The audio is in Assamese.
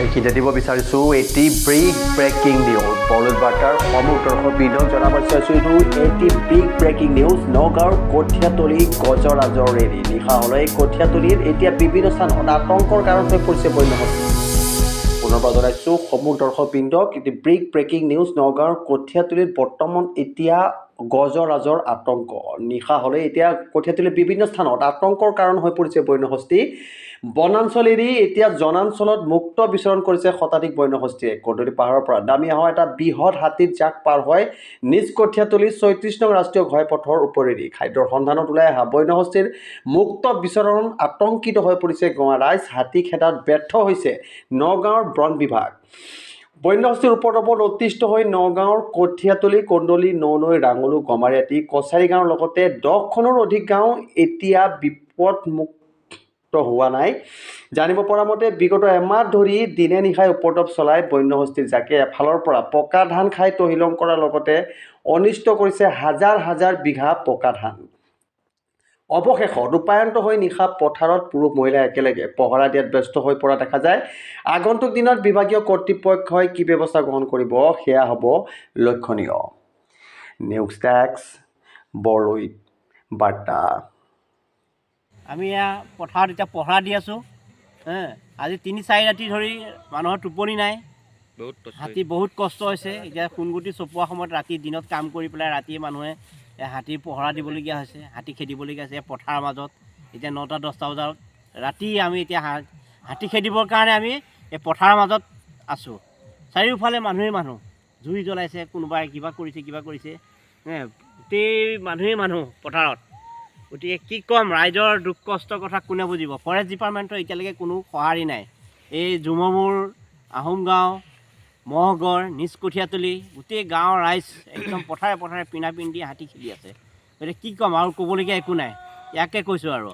এইখিনিতে দিব বিচাৰিছোঁ এটি বিগ ব্ৰেকিং নিউজ। বৰলুইত বাৰ্তাৰ সমূহ দৰ্শকবৃন্দক জনাব বিচাৰিছোঁ, এইটো এটি বিগ ব্ৰেকিং নিউজ। নগাঁৱৰ কঠীয়াতলী গজৰাজৰ ৰেলী। নিশা হ'লে কঠীয়াতলীৰ এতিয়া বিভিন্ন স্থানত আতংকৰ কাৰণ হৈ পৰিছে বন্যহস্তী। পুনৰবাৰ জনাইছোঁ সমূহ দৰ্শকবৃন্দক এটি বিগ ব্ৰেকিং নিউজ। নগাঁৱৰ কঠীয়াতলীত বৰ্তমান এতিয়া গজৰাজৰ আতংক। নিশা হ'লে এতিয়া কঠীয়াতলীৰ বিভিন্ন স্থানত আতংকৰ কাৰণ হৈ পৰিছে বন্যহস্তী। বনাঞ্চল এৰি এতিয়া জনাঞ্চলত মুক্ত বিচৰণ কৰিছে শতাধিক বন্যহস্তীয়ে। কদলী পাহাৰৰ পৰা নামি অহা এটা বৃহৎ হাতীৰ জাক পাৰ হয় নিজ কঠীয়াতলী 36 নং ৰাষ্ট্ৰীয় ঘাইপথৰ ওপৰেদি। খাদ্যৰ সন্ধানত ওলাই অহা বন্যহস্তীৰ মুক্ত বিচৰণ আতংকিত হৈ পৰিছে গাঁৱৰ ৰাইজ। হাতী খেদাত ব্যৰ্থ হৈছে নগাঁৱৰ বন বিভাগ। বন্যহস্তীৰ উপদ্ৰৱত অতিষ্ঠ হৈ নগাঁৱৰ কঠীয়াতলী, কন্দলী, ননৈ, ৰাঙলু, গমাৰিআটী, কছাৰী গাঁৱৰ লগতে 10খনৰো অধিক গাঁও এতিয়া বিপদমুক্ত হোৱা নাই। জানিব পৰা মতে, বিগত এমাহ ধৰি দিনে নিশাই উপদ্ৰৱ চলাই বন্যহস্তীৰ জাকে এফালৰ পৰা পকা ধান খাই তহিলং কৰাৰ লগতে অনিষ্ট কৰিছে হাজাৰ হাজাৰ বিঘা পকা ধান। অৱশেষত উপায়ন্তৰ হৈ নিশা পথাৰত পুৰুষ মহিলা একেলগে পহৰা দিয়াত ব্যস্ত হৈ পৰা দেখা যায়। আগন্তুক দিনত বিভাগীয় কৰ্তৃপক্ষই কি ব্যৱস্থা গ্ৰহণ কৰিব, সেয়া হ'ব লক্ষণীয়। নিউজ ডেস্ক, বৰলুইত বাৰ্তা। আমি এয়া পথাৰত এতিয়া পহৰা দি আছোঁ হে। আজি 3-4 ৰাতি ধৰি মানুহৰ টোপনি নাই। বহুত কষ্ট। হাতী বহুত কষ্ট হৈছে। এতিয়া সোণগুটি চপোৱা সময়ত ৰাতি দিনত কাম কৰি পেলাই ৰাতি মানুহে এই হাতীৰ পহৰা দিবলগীয়া হৈছে, হাতী খেদিবলগীয়া হৈছে। এই পথাৰৰ মাজত এতিয়া 9টা 10টা বজাত ৰাতি আমি এতিয়া হাতী খেদিবৰ কাৰণে আমি এই পথাৰৰ মাজত আছোঁ। চাৰিওফালে মানুহেই মানুহ, জুই জ্বলাইছে কোনোবাই, কিবা কৰিছে, কিবা কৰিছে হে, গোটেই মানুহেই মানুহ পথাৰত। গতিকে কি ক'ম, ৰাইজৰ দুখ কষ্টৰ কথা কোনে বুজিব? ফৰেষ্ট ডিপাৰ্টমেণ্টৰ এতিয়ালৈকে কোনো সঁহাৰি নাই। এই জুমমুৰ, আহোম গাঁও, মহগড়, নিজ কঠীয়াতলী, গোটেই গাঁৱৰ ৰাইজ একদম পথাৰে পথাৰে পিনা পিন্ধি হাতী খেদি আছে। গতিকে কি ক'ম আৰু, ক'বলগীয়া একো নাই, ইয়াকে কৈছোঁ আৰু।